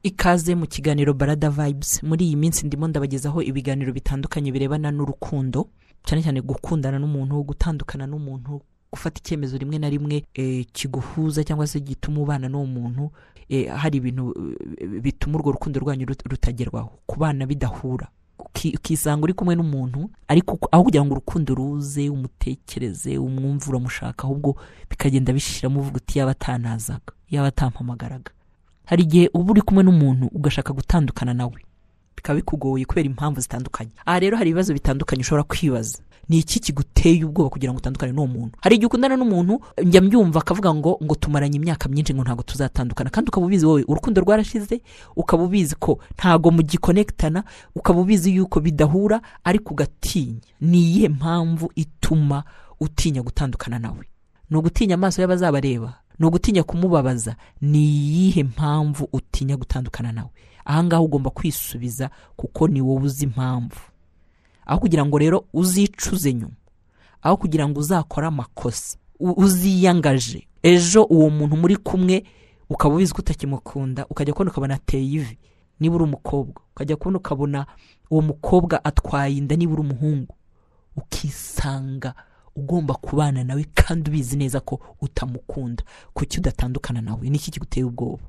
Ikaze mu kiganiro Barada Vibes. Muri iyi minsi ndimo ndabagezaho ibiganiro bitandukanye birebana n'urukundo, cyane cyane gukundana n'umuntu, gutandukana n'umuntu, gufata icyemezo rimwe na rimwe kiguhuza cyangwa se gituma ubana n'uwo muntu. Hari ibintu bituma urwo rukundo rwanyu rutagerwaho, kubana bidahura, ukisanga uri kumwe n'umuntu ariko aho kugira ngo urukundo ruze umutekereze, umwumve, uramushaka, ahubwo bikagenda bishiramo, uvuga uti yaba atanazaga, yaba atampamagaraga. Hari igihe uba uri kumwe n'umuntu ugashaka gutandukana nawe, bikaba bikugoye kubera impamvu zitandukanye. Aha rero hari ibibazo bitandukanye ushobora kwibaza. Ni iki kiguteye ubwoba kugira ngo utandukane n'uwo muntu? Hari igihe ukundana n'umuntu, njya mbyumva, akavuga ngo tumaranye imyaka myinshi, ngo ntabwo tuzatandukana, kandi ukaba ubizi wowe urukundo rwarashize, ukaba ubizi ko ntabwo mugikonekitana, ukaba ubizi yuko bidahura, ariko ugatinya. Ni iyihe mpamvu ituma utinya gutandukana nawe? Ni ugutinya amaso y'abazabareba? Ni ugutinya kumubabaza? Ni iyihe mpamvu utinya gutandukana nawe? Ahangaha ugomba kwisubiza kuko ni wowe uzi impamvu. Aho kugira ngo rero uzicuze nyuma, aho kugira ngo uzakore amakosa, uziyangaje ejo uwo muntu muri kumwe ukaba ubizi ko utakimukunda, ukajya kubona ukabona ateye ivi niba uri umukobwa, ukajya kubona ukabona uwo mukobwa atwaye inda niba uri umuhungu, ukisanga ugomba kubana nawe kandi ubizi neza ko utamukunda. Kuki udatandukana nawe? Ni iki kiguteye ubwoba?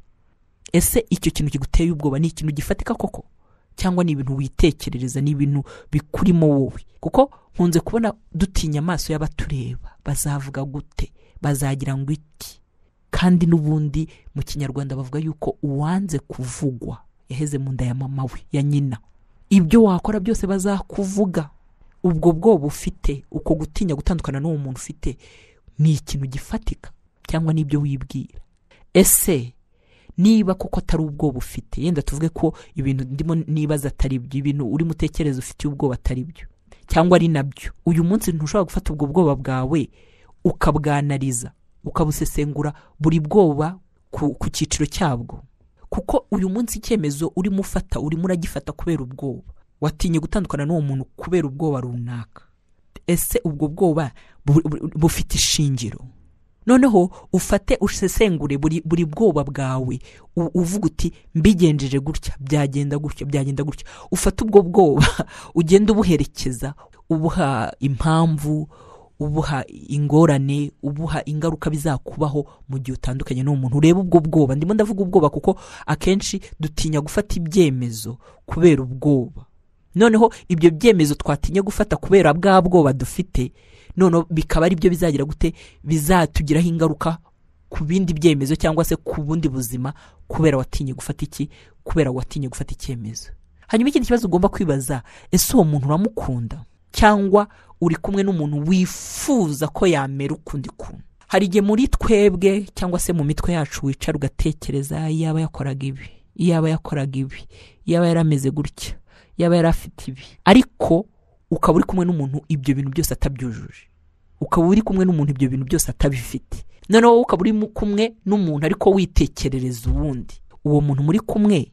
Ese icyo kintu kiguteye ubwoba ni ikintu gifatika koko, cyangwa ni ibintu witekerereza, ni ibintu bikurimo wowe? Kuko nkunze kubona dutinya amaso y'abatureba, bazavuga gute, bazagira ngo iki? Kandi n'ubundi mu Kinyarwanda bavuga yuko uwanze kuvugwa yaheze mu nda ya mama we, ya nyina. Ibyo wakora byose bazakuvuga. Ubwo bwoba ufite, uko gutinya gutandukana n'uwo muntu ufite, ni ikintu gifatika cyangwa n'ibyo wibwira? Ese niba koko atari ubwoba ufite, yenda tuvuge ko ibintu ndimo nibaza atari byo, ibintu urimo utekereza ufitiye ubwoba atari byo cyangwa ari nabyo, uyu munsi ntushobora gufata ubwo bwoba bwawe ukabwanariza, ukabusesengura buri bwoba ku cyiciro cyabwo? Kuko uyu munsi icyemezo urimo ufata, urimo uragifata kubera ubwoba. Watinye gutandukana n'uwo muntu kubera ubwoba runaka. Ese ubwo bwoba bufite ishingiro? Noneho ufate usesengure buri bwoba bwawe, uvuga uti mbigenjeje gutya byagenda gutya, byagenda gutya. Ufate ubwo bwoba ugende ubuherekeza, ubuha impamvu, ubuha ingorane, ubuha ingaruka bizakubaho mu gihe utandukanye n'uwo muntu. Urebe ubwo bwoba. Ndimo ndavuga ubwoba kuko akenshi dutinya gufata ibyemezo kubera ubwoba. Noneho ibyo byemezo twatinye gufata kubera bwa bwoba dufite, noneho bikaba ari byo bizagira gute, bizatugiraho ingaruka ku bindi byemezo cyangwa se ku bundi buzima, kubera watinye gufata iki, kubera watinye gufata icyemezo. Hanyuma ikindi kibazo ugomba kwibaza, ese uwo muntu uramukunda cyangwa uri kumwe n'umuntu wifuza ko yamera ukundi kuntu? Hari igihe muri twebwe cyangwa se mu mitwe yacu wicara ugatekereza, yaba yakoraga ibi, yaba yakoraga ibi, yaba yarameze gutya, yaba yarafite ibi, ariko ukaba uri kumwe n'umuntu ibyo bintu byose atabyujuje, ukaba uri kumwe n'umuntu ibyo bintu byose atabifite. Noneho ukaba uri kumwe n'umuntu ariko witekerereza uwundi. Uwo muntu muri kumwe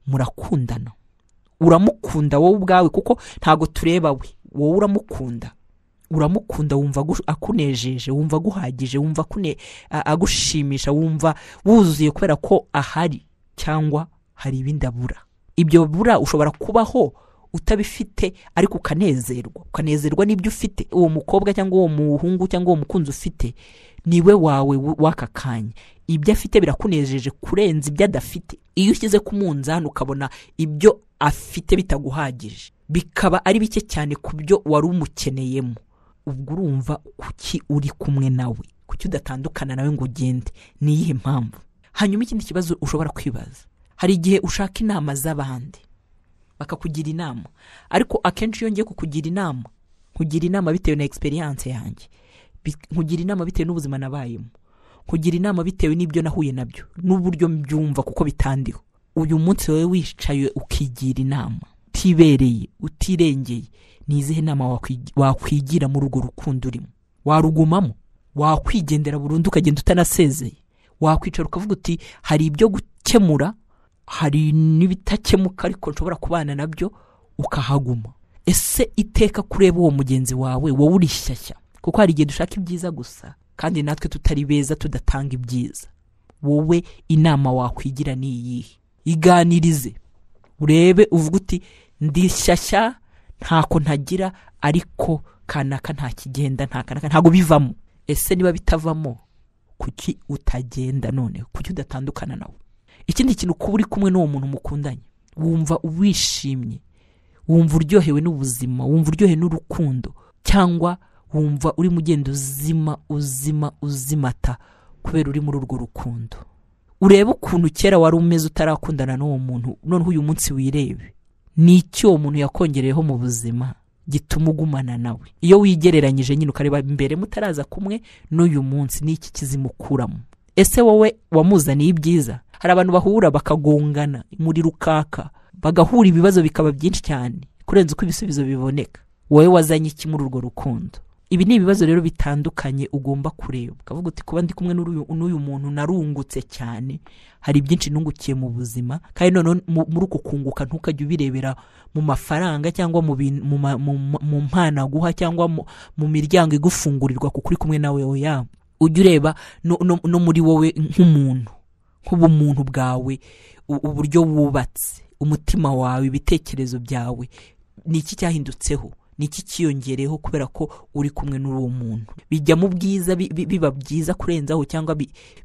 murakundana, uramukunda wowe ubwawe, kuko ntago tureba we, wowe uramukunda, uramukunda, wumva akunejeje, wumva aguhagije, wumva agushimisha, wumva wuzuye kubera ko ahari, cyangwa hari ibindi abura. Ibyo bura ushobora kubaho utabifite ariko ukanezerwa, ukanezerwa n'ibyo ufite. Uwo mukobwa cyangwa uwo muhungu cyangwa uwo mukunzi ufite niwe wawe w'aka kanya, ibyo afite birakunejeje kurenza ibyo adafite. Iyo ushyize ku munzani ukabona ibyo afite bitaguhagije, bikaba ari bike cyane ku byo wari umukeneyemo, ubwo urumva kuki uri kumwe nawe, kuki udatandukana nawe ngo ugende? Ni iyihe mpamvu? Hanyuma ikindi kibazo ushobora kwibaza, hari igihe ushaka inama z'abandi bakakugira inama, ariko akenshi iyo ngiye kukugira inama, nkugira inama bitewe na experience yanjye, nkugira inama bitewe n'ubuzima nabayemo, nkugira inama bitewe n'ibyo nahuye nabyo n'uburyo mbyumva kuko bitandiho. Uyu munsi wowe wicaye ukigira inama utibereye, utirengeye, ni izihe nama wakwigira muri urwo rukundo urimo? Warugumamo? Wakwigendera burundu ukagenda utanasezeye? Wakwicara ukavuga uti hari ibyo gukemura, hari n'ibitakemuka ariko nshobora kubana nabyo, ukahaguma? Ese iteka kureba uwo mugenzi wawe wowe uri shyashya? Kuko hari igihe dushaka ibyiza gusa kandi natwe tutari beza, tudatanga ibyiza. Wowe inama wakwigira ni iyihe? Iganirize urebe, uvuga uti ndi shyashya, ntako ntagira, ariko kanaka nta kigenda, nta kanaka ntabwo bivamo. Ese niba bitavamo, kuki utagenda none? Kuki udatandukana nawe? Ikindi kintu, kuba uri kumwe n'uwo muntu mukundanye, wumva wishimye, wumva uryohewe n'ubuzima, wumva uryohewe n'urukundo, cyangwa wumva urimo ugenda uzima uzima uzimata kubera uri muri urwo rukundo? Urebe ukuntu kera wari umeze utarakundana n'uwo muntu, noneho uyu munsi wirebe. Ni iki uwo muntu yakongereyeho mu buzima gituma ugumana nawe? Iyo wigereranyije nyine, ukareba mbere mutaraza kumwe n'uyu munsi, ni iki kizimukuramo? Ese wowe wamuzaniye ibyiza? Hari abantu bahura bakagongana muri rukaka, bagahura ibibazo bikaba byinshi cyane kurenza uko ibisubizo biboneka. Wowe wazanye iki muri urwo rukundo? Ibi ni ibibazo rero bitandukanye ugomba kureba, ukavuga uti kuba ndi kumwe n'uyu muntu narungutse cyane, hari byinshi nungukiye mu buzima. Kandi noneho muri uko kunguka, ntukajye ubirebera mu mafaranga cyangwa mu mpano aguha cyangwa mu miryango igufungurirwa kuko uri kumwe nawe. Oya, ujye ureba no muri wowe nk'umuntu, nk'ubumuntu bwawe, uburyo wubatse umutima wawe, ibitekerezo byawe. Ni iki cyahindutseho? Ni iki cyiyongereyeho kubera ko uri kumwe n'uwo muntu? Bijya mu bwiza, biba byiza kurenzaho, cyangwa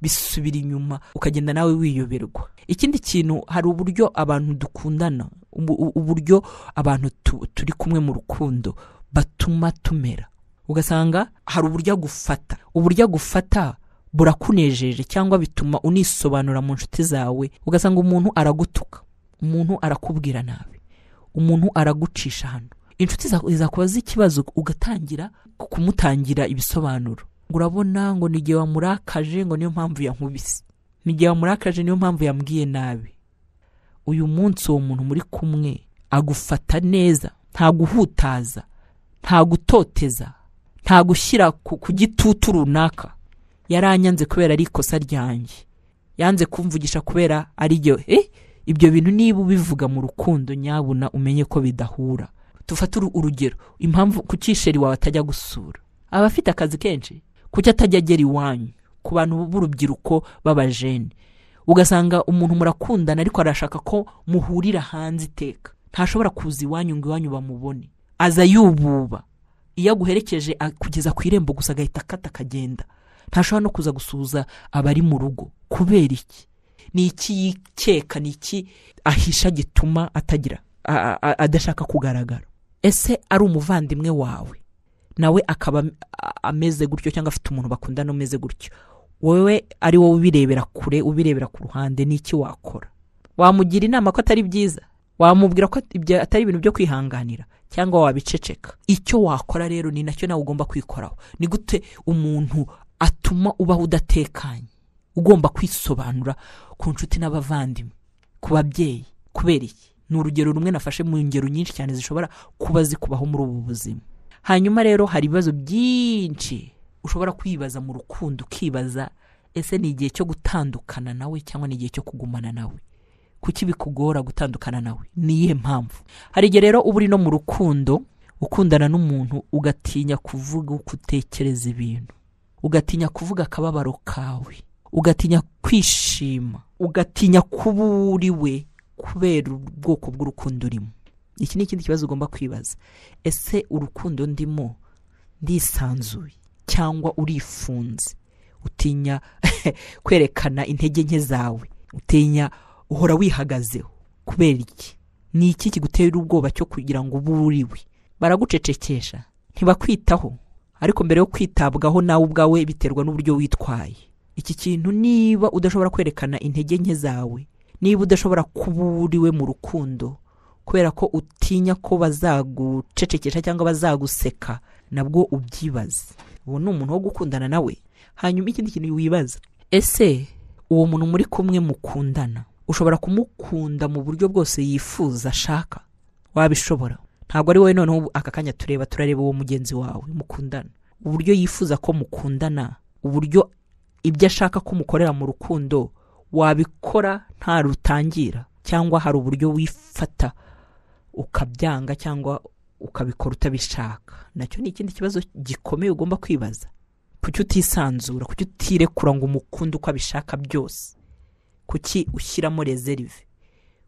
bisubira inyuma ukagenda nawe wiyoberwa? Ikindi kintu, hari uburyo abantu dukundana, uburyo abantu turi kumwe mu rukundo batuma tumera. Ugasanga hari uburyo agufata, uburyo agufata burakunejeje cyangwa bituma unisobanura mu nshuti zawe. Ugasanga umuntu aragutuka, umuntu arakubwira nabi, umuntu aragucisha hano, inshuti zakubaza ikibazo ugatangira kumutangira ibisobanuro, ngo urabona, ngo ni igihe wamurakaje, ngo niyo mpamvu yankubise, ni igihe wamurakaje, niyo mpamvu yambwiye nabi. Uyu munsi uwo muntu muri kumwe agufata neza, nta guhutaza, nta gutoteza, nta gushyira ku gitutu runaka. Yaranyanze kubera ari ikosa ryanjye, yanze kumvugisha kubera ari ryo. Ibyo bintu niba ubivuga mu rukundo, nyabuna umenye ko bidahura. Tufate urugero, impamvu kuki chéri wawe atajya gusura? Aba afite akazi kenshi? Kuki atajya agera iwanyu? Ku bantu b'urubyiruko b'abajene, ugasanga umuntu murakundana ariko arashaka ko muhurira hanze iteka, ntashobora kuza iwanyu ngo iwanyu bamubone, aza yububa. Iyo aguherekeje kugeza ku irembo gusa, agahita akata akagenda, ntashobora no kuza gusuhuza abari mu rugo. Kubera iki? Ni iki yikeka? Ni iki ahisha gituma atagira adashaka kugaragara? Ese ari umuvandimwe wawe nawe akaba ameze gutyo, cyangwa afite umuntu bakundana umeze gutyo, wowe ari wowe ubirebera kure, ubirebera ku ruhande, ni iki wakora? Wamugira inama ko atari byiza? Wamubwira ko ibyo atari ibintu byo kwihanganira, cyangwa wabiceceka? Icyo wakora rero ni nacyo nawe ugomba kwikoraho. Ni gute umuntu atuma ubaho udatekanye, ugomba kwisobanura ku nshuti n'abavandimwe, ku babyeyi? Kubera iki? Ni urugero rumwe nafashe mu ngero nyinshi cyane zishobora kuba zikubaho muri ubu buzima. Hanyuma rero hari ibibazo byinshi ushobora kwibaza mu rukundo, ukibaza: ese ni igihe cyo gutandukana nawe cyangwa ni igihe cyo kugumana nawe? Kuki bikugora gutandukana nawe? Ni iyihe mpamvu? Hari igihe rero uba uri no mu rukundo, ukundana n'umuntu, ugatinya kuvuga uko utekereza ibintu, ugatinya kuvuga akababaro kawe, ugatinya kwishima, ugatinya kuba uri we kubera ubwoko bw'urukundo urimo. Iki ni ikindi kibazo ugomba kwibaza: ese urukundo ndimo ndisanzuye, cyangwa urifunze, utinya kwerekana intege nke zawe, utinya, uhora wihagazeho? Kubera iki? Ni iki kigutera ubwoba cyo kugira ngo ube uriwe? Baragucecekesha, ntibakwitaho? Ariko mbere yo kwitabwaho, nawe ubwawe biterwa n'uburyo witwaye. Iki kintu, niba udashobora kwerekana intege nke zawe, niba udashobora kuba uriwe mu rukundo kubera ko utinya ko bazagucecekesha cyangwa bazaguseka, nabwo ubyibaze: uwo ni umuntu wo gukundana nawe? Hanyuma ikindi kintu wibaza: ese uwo muntu muri kumwe mukundana, ushobora kumukunda mu buryo bwose yifuza, ashaka? Wabishobora? Ntabwo ari wowe noneho aka kanya tureba, turareba uwo mugenzi wawe mukundana, uburyo yifuza ko mukundana, uburyo ibyo ashaka ko mukorera mu rukundo, wabikora nta rutangira, cyangwa hari uburyo wifata ukabyanga cyangwa ukabikora utabishaka? Nacyo ni ikindi kibazo gikomeye ugomba kwibaza. Kuki utisanzura? Kuki utirekura ngo umukunde uko abishaka byose? Kuki ushyiramo réserve?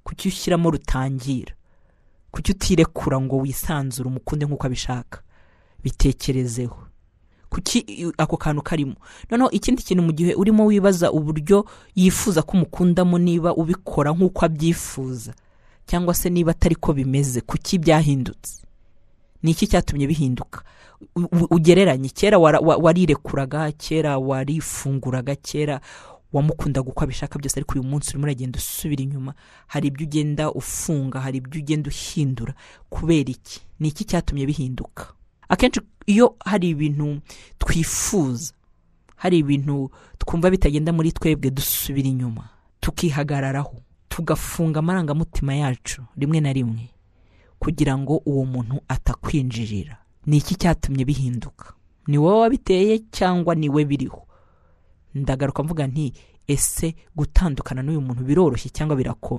Kuki ushyiramo rutangira? Kuki utirekura ngo wisanzure umukunde nk'uko abishaka? Bitekerezeho. Kuki ako kantu karimo? Noneho ikindi kintu, mu gihe urimo wibaza uburyo yifuza ko umukundamo, niba ubikora nk'uko abyifuza cyangwa se niba atari ko bimeze, kuki byahindutse? Ni iki cyatumye bihinduka? Ugereranye, kera warirekuraga, kera warifunguraga, kera wamukundaga uko abishaka byose, ariko uyu munsi urimo uragenda usubira inyuma, hari ibyo ugenda ufunga, hari ibyo ugenda uhindura. Kubera iki? Ni iki cyatumye bihinduka? Akenshi iyo hari ibintu twifuza, hari ibintu twumva bitagenda muri twebwe, dusubira inyuma tukihagararaho, tugafunga amarangamutima yacu rimwe na rimwe kugira ngo uwo muntu atakwinjirira. Ni iki cyatumye bihinduka? Ni wowe wabiteye cyangwa ni we biriho? Ndagaruka mvuga nti ese gutandukana n'uyu muntu biroroshye cyangwa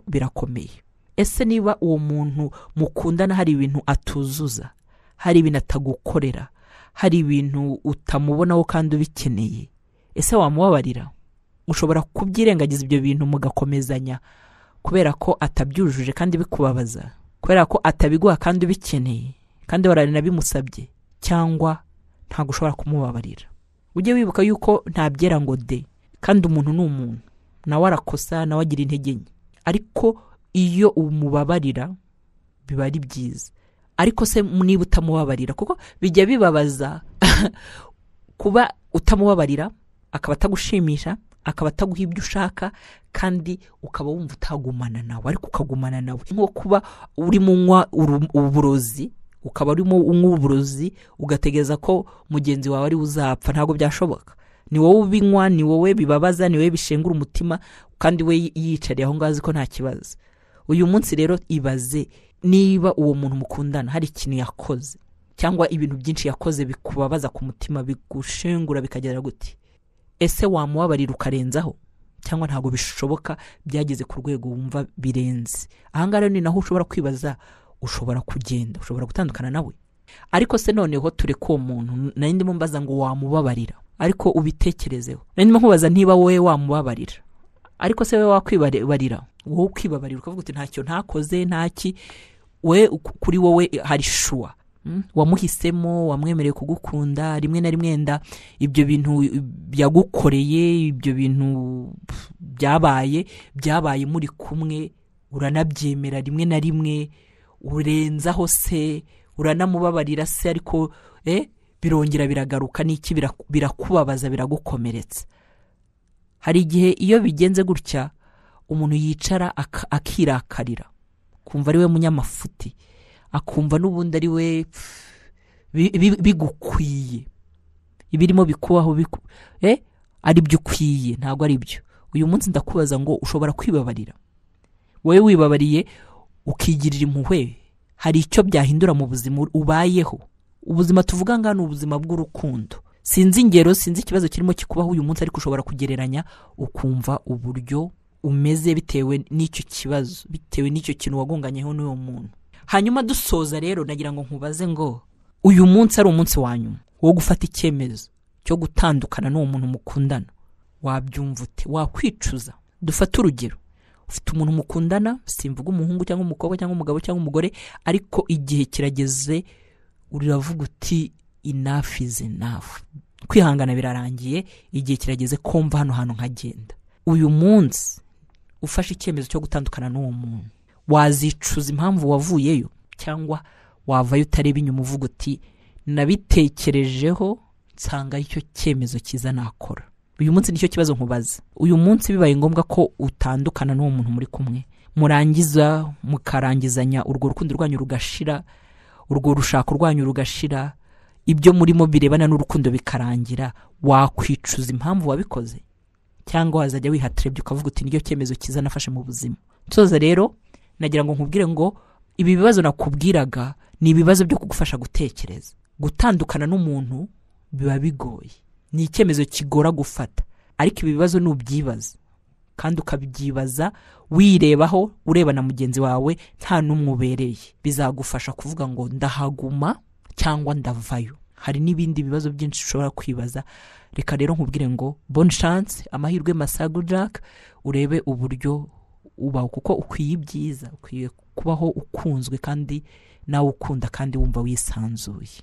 birakomeye? Ese niba uwo muntu mukundana hari ibintu atuzuza, hari ibintu atagukorera, hari ibintu utamubonaho kandi ubikeneye, ese wamubabarira? Ushobora kubyirengagiza ibyo bintu mugakomezanya kubera ko atabyujuje kandi bikubabaza, kubera ko atabiguha kandi ubikeneye kandi waranabimusabye, cyangwa ntabwo ushobora kumubabarira? Ujye wibuka yuko ntabyera ngo de, kandi umuntu ni umuntu, nawe arakosa, nawe agira intege nke, ariko iyo umubabarira biba ari byiza. Ariko se niba utamubabarira, kuko bijya bibabaza kuba utamubabarira, akaba atagushimisha, akaba ataguha ibyo ushaka, kandi ukaba wumva utagumana nawe, ariko ukagumana nawe. Nko kuba urimo unywa uburozi, ukaba urimo unywa uburozi ugategereza ko mugenzi wawe ari uzapfa, ntabwo byashoboka. Ni wowe ubinywa, ni wowe bibabaza, ni wowe bishengura umutima, kandi we yiyicariye aho ngaho azi ko nta kibazo. Uyu munsi rero ibaze niba uwo muntu mukundana hari ikintu yakoze cyangwa ibintu byinshi yakoze bikubabaza ku mutima, bigushengura, bikagera gute? Ese wamubabarira ukarenzaho cyangwa ntabwo bishoboka, byageze ku rwego wumva birenze? Aha ngaha rero ni naho ushobora kwibaza, ushobora kugenda, ushobora gutandukana nawe. Ariko se noneho tureke uwo muntu, nari ndimo mbaza ngo wamubabarira, ariko ubitekerezeho. Nari ndimo nkubaza niba wowe wamubabarira, ariko se wowe wakwibabarira? Wowe ukibabarira ukavuga uti ntacyo ntakoze, ntaki, we kuri wowe hari shuwa wamuhisemo, wamwemereye kugukunda, rimwe na rimwe nda ibyo bintu yagukoreye, ibyo bintu byabaye muri kumwe, uranabyemera rimwe na rimwe, urenzaho se, uranamubabarira se, ariko birongera biragaruka, n'iki birakubabaza, biragukomeretsa. Hari igihe iyo bigenze gutya umuntu yicara akirakarira, kumva ari we munyamafuti, akumva n'ubundi ari we bigukwiye, ibirimo bikubaho ari byo ukwiye, ntabwo ari byo. Uyu munsi ndakubaza ngo ushobora kwibabarira? Wowe wibabariye ukigirira impuhwe, hari icyo byahindura mu buzima ubayeho? Ubuzima tuvuga ngaha ni ubuzima bw'urukundo. Sinzi ingero, sinzi ikibazo kirimo kikubaho uyu munsi, ariko ushobora kugereranya ukumva uburyo umeze bitewe n'icyo kibazo, bitewe n'icyo kintu wagonganyeho n'uwo muntu. Hanyuma dusoza rero nagira ngo nkubaze ngo uyu munsi ari umunsi wa nyuma wo gufata icyemezo cyo gutandukana n'uwo muntu mukundana, wabyumva ute? Wakwicuza? Dufate urugero, ufite umuntu mukundana, simvuga umuhungu cyangwa umukobwa cyangwa umugabo cyangwa umugore, ariko igihe kirageze uravuga uti enough is enough, kwihangana birarangiye, igihe kirageze ko mva hano hantu nkagenda. Uyu munsi ufashe icyemezo cyo gutandukana n'uwo muntu, wazicuza impamvu wavuyeyo, cyangwa wavayo utareba inyuma uvuga uti nabitekerejeho nsanga icyo cyemezo cyiza nakora? Uyu munsi nicyo kibazo nkubaza. Uyu munsi bibaye ngombwa ko utandukana n'uwo muntu muri kumwe, murangiza mukarangizanya, urwo rukundo rwanyu rugashira, urwo rushako rwanyu rugashira, ibyo murimo birebana n'urukundo bikarangira, wakwicuza impamvu wabikoze? Cyangwa wazajya wihatira ibyo ukavuga uti nicyo cyemezo cyiza nafashe mu buzima? Nsoza rero nagira ngo nkubwire ngo ibi bibazo nakubwiraga ni ibibazo byo kugufasha gutekereza. Gutandukana n'umuntu biba bigoye, ni icyemezo kigora gufata, ariko ibi bibazo nubyibaza kandi ukabyibaza wirebaho, ureba na mugenzi wawe nta n'umwe ubereye, bizagufasha kuvuga ngo ndahaguma cyangwa ndavayo. Hari n'ibindi bibazo byinshi ushobora kwibaza. Reka rero nkubwire ngo bonne chance, amahirwe masa, good luck, urebe uburyo ubaho, kuko ukwiye ibyiza, ukwiye kubaho ukunzwe kandi nawe ukunda kandi wumva wisanzuye.